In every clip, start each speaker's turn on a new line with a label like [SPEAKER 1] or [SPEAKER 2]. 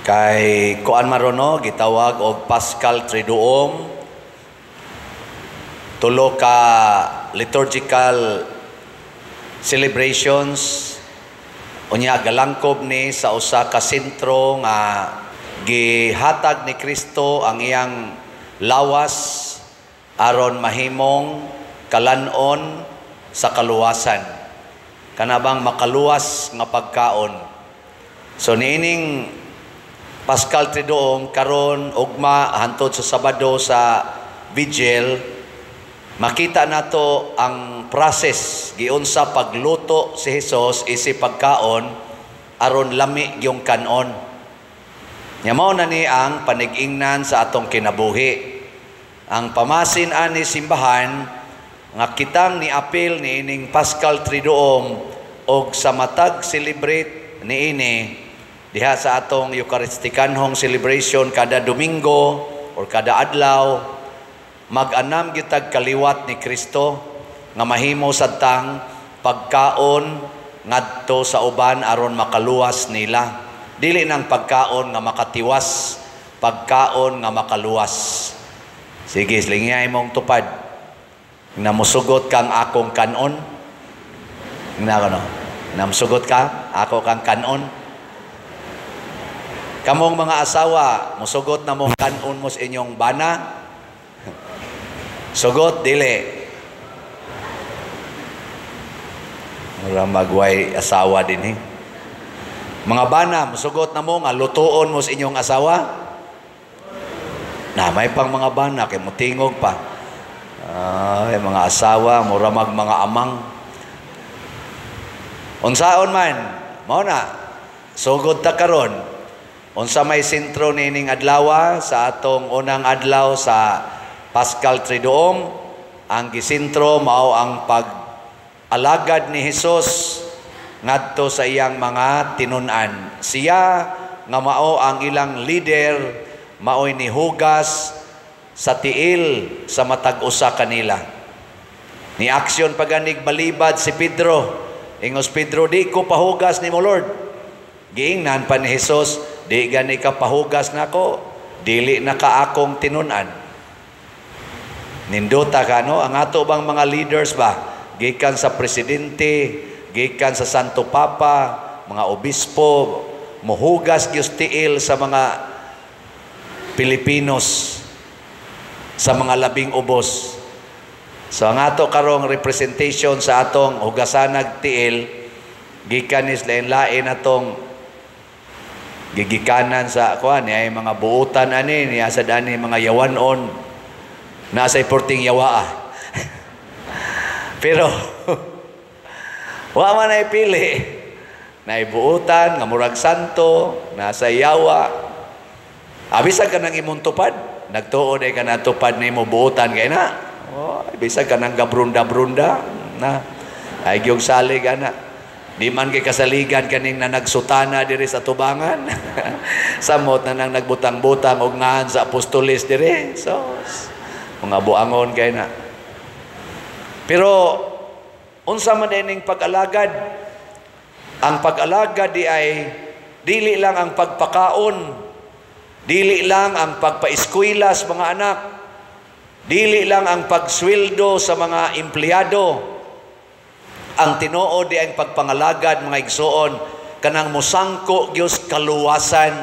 [SPEAKER 1] Kay kuan marono gitawag og Paschal Triduum, tulo ka liturgical celebrations, unya galangkob ni sa usa ka sentro nga gihatag ni Kristo ang iyang lawas aron mahimong kalanon sa kaluwasan, kanabang makaluwas nga pagkaon. So niining Paschal Triduum karon, ugma hantod sa Sabado sa Vigil, makita nato ang process giunsa pagluto si Hesus isip pagkaon aron lami gyung kanon. Nya mao na ni ang panig-ingnan sa atong kinabuhi. Ang pamasin ani simbahan nga kitang niapil niining Paschal Triduum og sa matag celebrate niini diha sa atong Eucharistikanhong celebration kada Domingo or kada adlaw, mag-anam gitag kaliwat ni Kristo nga mahimo sadtang pagkaon ngadto sa uban aron makaluwas nila. Dili nang pagkaon nga makatiwas, pagkaon nga makaluwas. Sige, lingiyay mong tupad. Namusugot kang akong kanon. Na no? Namusugot ka, ako kang kanon. Kamong mga asawa, musugot na mong kanon mo sa inyong bana. Sugot, dili. Mura magway asawa din eh. Mga bana, musugot na mo nga lutuon mo sa inyong asawa. Na may pang mga bana kay mutingog pa. Ay, mga asawa, mura mag mga amang. Unsaon man, mao na. Sugod ta karon. Unsa may sentro nining adlawa sa atong unang adlaw sa Paschal Triduum, ang gisentro mao ang pag-alagad ni Hesus ngadto sa iyang mga tinun-an. Siya nga mao ang ilang leader, maoy nihugas sa tiil sa matag usa kanila. Ni aksyon paganig balibad si Pedro. Ingos Pedro, "Di ko pahugas nimo, Lord." Giingnan pa ni Hesus, "Di gani ka pahugas nako, dili na ka akong tinun-an." Nindota ka, no? Ang ato bang mga leaders ba? Gikan sa presidente, gikan sa Santo Papa, mga obispo, muhugas gyud tiil sa mga Pilipinos, sa mga labing ubos. So ang ato karong representation sa atong hugasanag tiil, gikan is lain-lain atong gigikanan sa kuan ay mga buutan ani niya sa dani mga yawanon nasa iporting yawaa. Pero wa man ay pili. Naibuutan nga murag santo, nasa yawa. Abisag ka nang imong tupad, nagtuod ay ka na tupad nimo buutan kay na. Oh, bisag ka nang gabrunda-brunda na. Ay gyud salig ana. Di man kay kasaligan kaning na nagsutana diri sa tubangan. Samot na nang nagbutang-butang og ngahan sa apostoles diri. So, mga buangon kay na. Pero unsa man ining pag-alagad? Ang pag-alagad di ay dili lang ang pagpakaon, dili lang ang pagpaeskwela sa mga anak, dili lang ang pagsweldo sa mga empleyado. Ang tinuod di ang pagpangalagad, mga igsoon, kanang musangko gyud kaluwasan,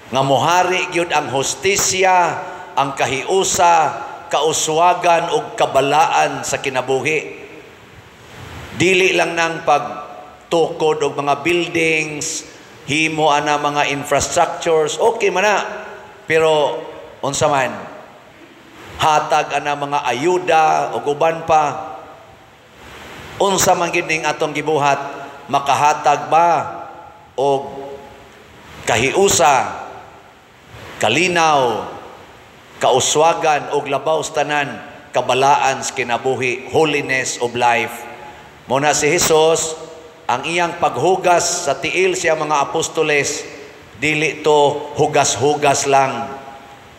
[SPEAKER 1] nga muhari gyud ang hustisya, ang kahiusa, kauswagan ug kabalaan sa kinabuhi. Dili lang nang pagtukod og mga buildings, himo ana mga infrastructures, okay man na. Pero unsa man, hatag ana mga ayuda ug uban pa, unsa man gid ning atong gibuhat, makahatag ba og kahiusa, kalinaw, kauswagan og labaw sa tanan kabalaan sa kinabuhi, holiness of life? Muna si Hesus, ang iyang paghugas sa tiil siya mga apostoles, dili to hugas-hugas lang,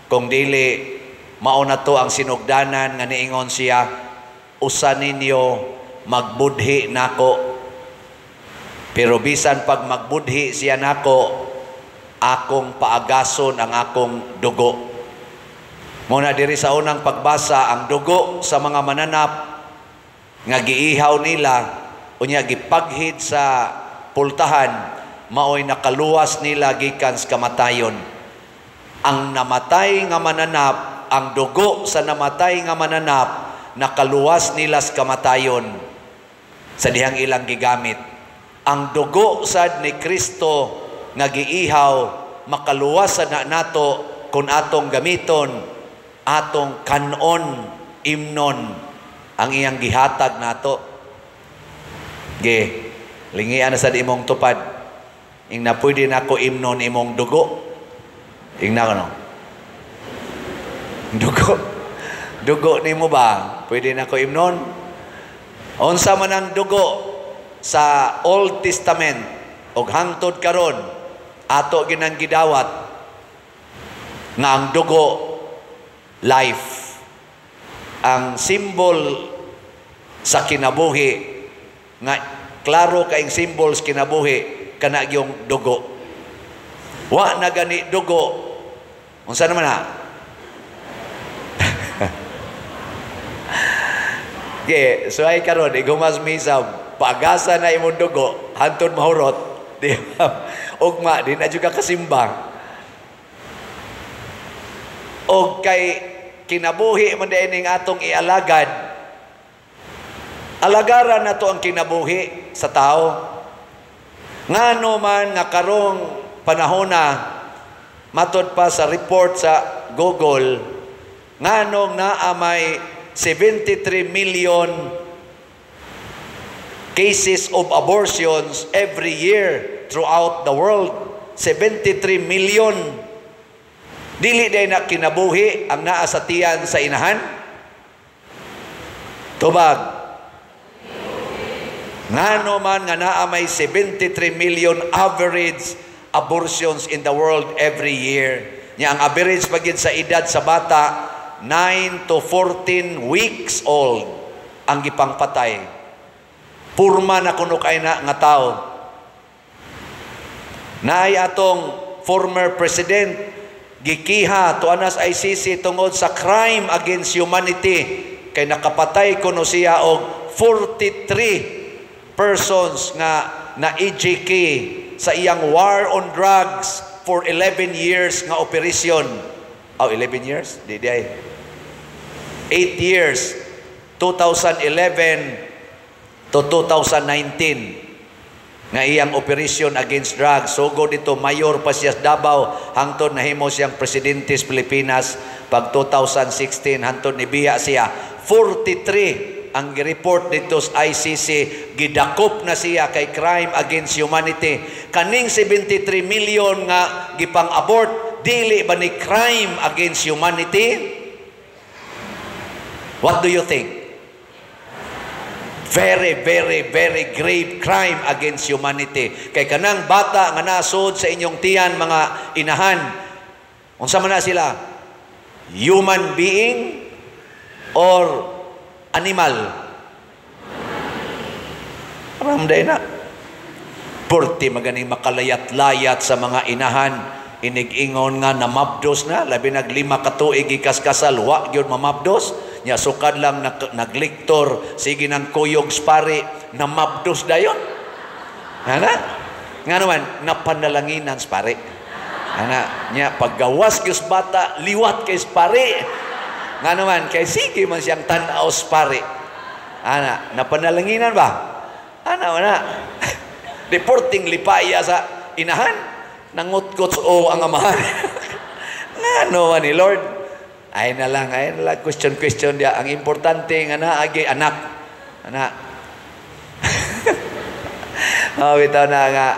[SPEAKER 1] kung dili mao na to ang sinugdanan nga niingon siya, "Usa ninyo magbudhi nako." Pero bisan pag magbudhi siya nako, Akong paagason ang akong dugo. Muna diri sa unang pagbasa, ang dugo sa mga mananap nga giihaw nila unya gipaghid sa pultahan, maoy nakaluwas nila gikan sa kamatayon. Ang namatay nga mananap, ang dugo sa namatay nga mananap, nakaluwas nila sa kamatayon sa dihang ilang gigamit. Ang dugo sad ni Kristo nga giihaw, makaluwas sa na nato kung atong gamiton, atong kanon, imnon ang iyang gihatag nato. Ge, lingian na sad imong tupad. Ing na pwede na ko imnon imong dugo. Ing na no. Dugo. Dugo nimo ba? Pwede na ko imnon? Unsa man ang dugo sa Old Testament og hangtod karon ato ginang gidawat nga ang dugo, life, ang symbol sa kinabuhi, nga klaro kaing symbol sa kinabuhi kana yung dugo. Wa na gani dugo, unsa naman ha? Okay, so ay karon igumas misa, pagasa na imong dugo hantod mahurot, di ba? Ugma di na jud ka kasimba. Og kay kinabuhi man diay ning atong ialagad, alagaran nato ang kinabuhi sa tao. Ngano man nga karong panahona, matod pa sa report sa Google, nganong naa may 73 million cases of abortions every year throughout the world? 73 million. Dili day na kinabuhi ang naa sa tiyan sa inahan? Tubag. Ngano man nga naa may 73 million average abortions in the world every year? Nya ang average pagid sa edad sa bata, 9 to 14 weeks old ang gipangpatay. Purma na kuno kay na nga tao. Naay atong former president gikiha tuanas ICC tungod sa crime against humanity kay nakapatay kuno siya og 43 persons nga na EJK sa iyang war on drugs for 11 years nga operation. Oh, 11 years? Di di ay. 8 years, 2011 to 2019 nga iyang operation against drugs. Sugod dito, mayor pa siya sa Davao hangtod nahimo siyang presidente sa Pilipinas pag 2016, hangtod nibiya siya. 43 ang report dito sa ICC, gidakop na siya kay crime against humanity. Kaning 73 million nga gipang-abort, dili ba ni crime against humanity? What do you think? Very, very, very grave crime against humanity. Kay kanang bata nga nasod sa inyong tiyan, mga inahan, unsa man na sila? Human being or animal? Ramday na. Purti maganing makalayat-layat sa mga inahan. Inig-ingon nga namabdos na, labi nag 5 ka tuig gikaskasal, wa gyud mamabdos. Nya sukad lang nagliktor, sige nang kuyog spari, namabdos dayon. Ana? Nga naman, napanalanginan spari. Ana, nya paggawas gyud bata, liwat kay spari. Nga naman, kay sige man siyang tan-aw spari. Ana, napanalanginan ba? Ana, ana. Reporting lipaya sa inahan, nangutkot o ang amahan. Nga no man ni Lord. Ay na lang, question, question dia. Ang importante nga naagi anak. Anak. Oh, bitaw na nga.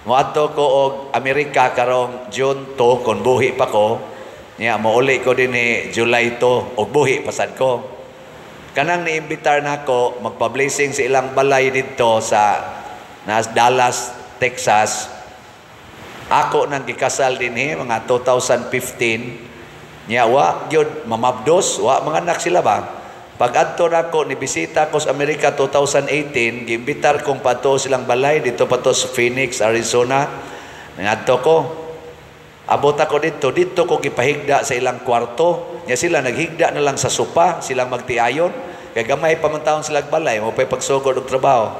[SPEAKER 1] Moadto ko og Amerika karong June 2 kon buhi pa ko. Nya mouli ko dinhi July 2 og buhi pasad ko. Kanang niimbitar nako magpa-blessing sa ilang balay didto sa nas Dallas, Texas. Ako nang gikasal dinhi mga 2015. Nya wa gyud mamabdos, wa mga anak sila ba. Pag adto nako, ni bisita ko sa Amerika 2018, giimbitar kong pato silang balay dito pa to sa Phoenix, Arizona. Ngadto ko. Abot ako dito, dito ko gipahigda sa ilang kwarto. Nya sila naghigda na lang sa sopa, silang magtiayon. Kay gamay pa man taon sila balay, mo pa'y pagsugod og trabaho.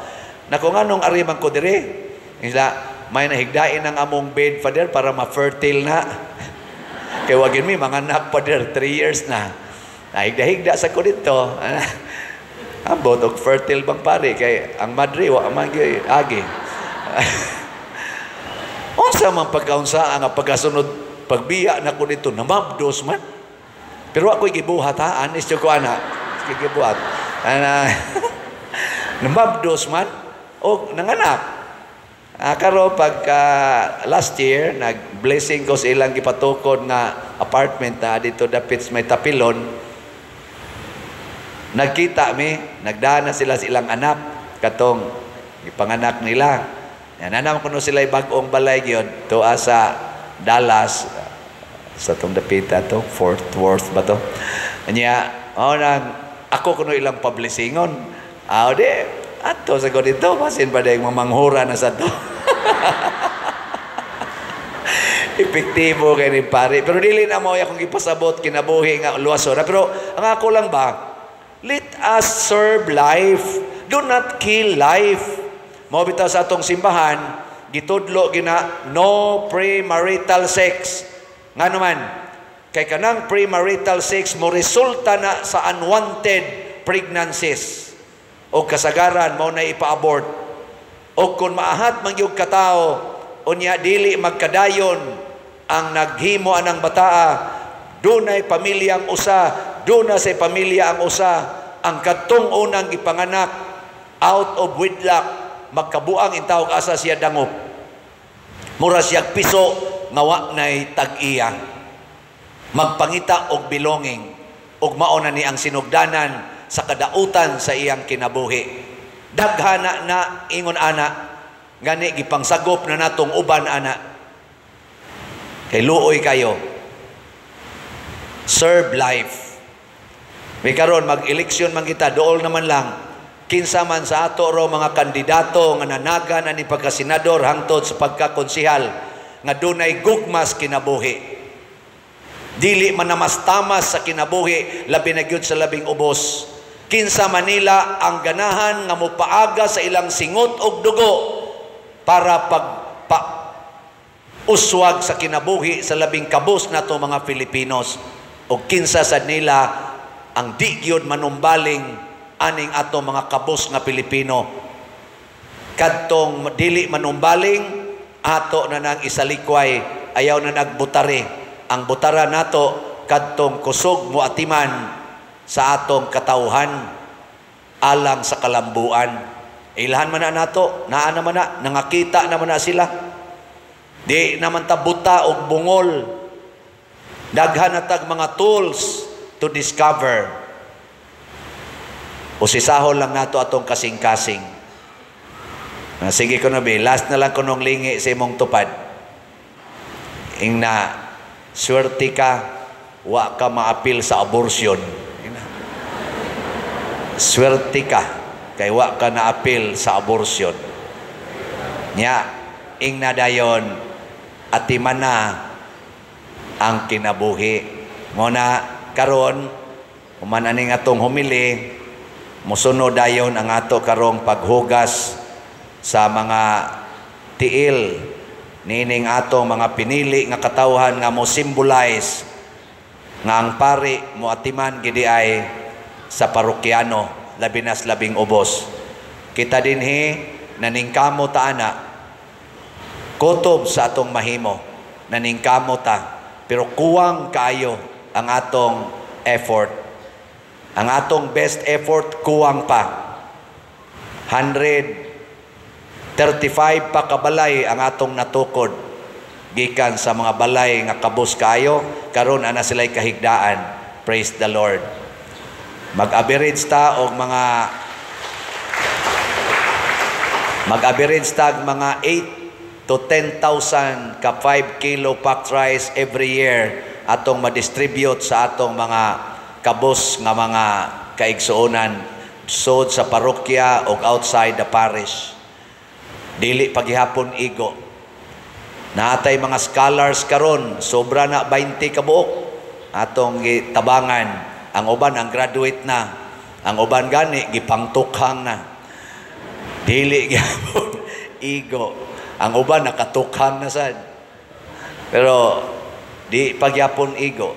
[SPEAKER 1] Nako, nganong ari man ko diri? Sila, may nahigdain ang among bed, Father, para ma-fertile na. Kay wagin mi mga anak, Father, 3 years na. Nahigda-higda sa ko dito. Ambot og fertile bang pare kay ang madre wa man gyud agi. Unsa man pagkaunsa ang pagkasunod pagbiya na ko dito, namabdos man. Pero ako'y gibuhat ha, anis ko ana. Gibuhat. Ana namabdos man og nanganak. Karon pagka last year nag-blessing ko sa ilang gipatukod nga apartment na dito dapit sa may Tapilon. Nagkita mi, nagdana sila sa ilang anak katong ipanganak nila. Yan na kuno sila bag-ong balay gyud tuwa sa Dallas, sa tong dapita to, Fort Worth ba to. Anya, mao nang ako kuno ilang pablessingon. Ah, di ato sa ko dito basin pa dayong mamanghura na sa to. Epektibo kay ni pare. Pero dili na mo akong gipasabot kinabuhi nga luwas ora. Pero ang ako lang ba, let us serve life. Do not kill life. Mao bitaw sa atong simbahan, gitudlo gina no premarital sex. Ngano man? Kay kanang premarital sex mo resulta na sa unwanted pregnancies. O kasagaran mao na ipa-abort. O kung maahat man gyud katawo, unya dili magkadayon ang naghimo anang bataa, dunay pamilyang usa, duna sa pamilya ang usa, ang kadtong unang gipanganak out of wedlock, magkabuang intawog asa siya dangop. Mura siya piso nga wa nay tag-iya. Magpangita og belonging og mao na ni ang sinugdanan sa kadautan sa iyang kinabuhi. Daghana na ingon ana, gani gipangsagop na natong uban ana. Kay luoy kayo. Serve life. May karon mag-eleksyon man kita, dool naman lang. Kinsa man sa ato ro mga kandidato nga nanagan ani pagkasenador hangtod sa pagkakonsehal nga dunay gugmas kinabuhi. Dili man namastamas sa kinabuhi, labi na gyud sa labing ubos. Kinsa manila ang ganahan nga mopaaga sa ilang singot og dugo para pag pa, uswag sa kinabuhi sa labing kabus nato mga Filipinos, og kinsa sad nila ang di gyud manumbaling aning ato mga kabus nga Pilipino. Kadtong dili manumbaling, ato na nang isalikway, ayaw na nagbutari. Ang butara nato kadtong kusog moatiman sa atong katawhan alang sa kalambuan. Ilhan man na nato, naa naman na, nangakita naman na sila. Di naman ta buta og bungol. Daghan na tag mga tools to discover. Usisahon lang nato atong kasing-kasing. Sige ko na be, last na lang ko nung lingi sa imong tupad. Ingna, swerte ka, wa ka maapil sa abortion. Swerte ka, kay wa ka naapil sa abortion. Nya, ingna dayon, atiman na ang kinabuhi. Muna, karon, human aning atong humili, musunod dayon ang ato karong paghugas sa mga tiil nining atong mga pinili nga katawhan nga mo symbolize nga ang pari mo atiman gidi ay sa parokyano, labi nas labing ubos. Kita dinhi naningkamo ta ana, kutob sa atong mahimo, naningkamo ta, pero kuwang kaayo ang atong effort. Ang atong best effort kuwang pa. 135 pa kabalay ang atong natukod gikan sa mga balay nga kabus kaayo, karon ana sila'y kahigdaan. Praise the Lord. Mag-average ta og mga mag-average ta og mga 8 to 10,000 ka 5 kilo packed rice every year atong ma-distribute sa atong mga kabus nga mga kaigsuonan sod sa parokya o outside the parish. Dili paghihapon igo. Natay mga scholars karon, sobra na 20 kabuok atong gitabangan. Ang uban ang graduate na. Ang uban gani gipangtukhang na. Dili gyapon igo. Ang uban nakatukhang na sad. Pero di pagyapon igo.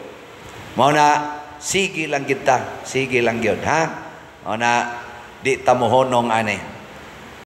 [SPEAKER 1] Mao na sige lang kita, sige lang gyud, ha? Mao na di ta mohonong ani.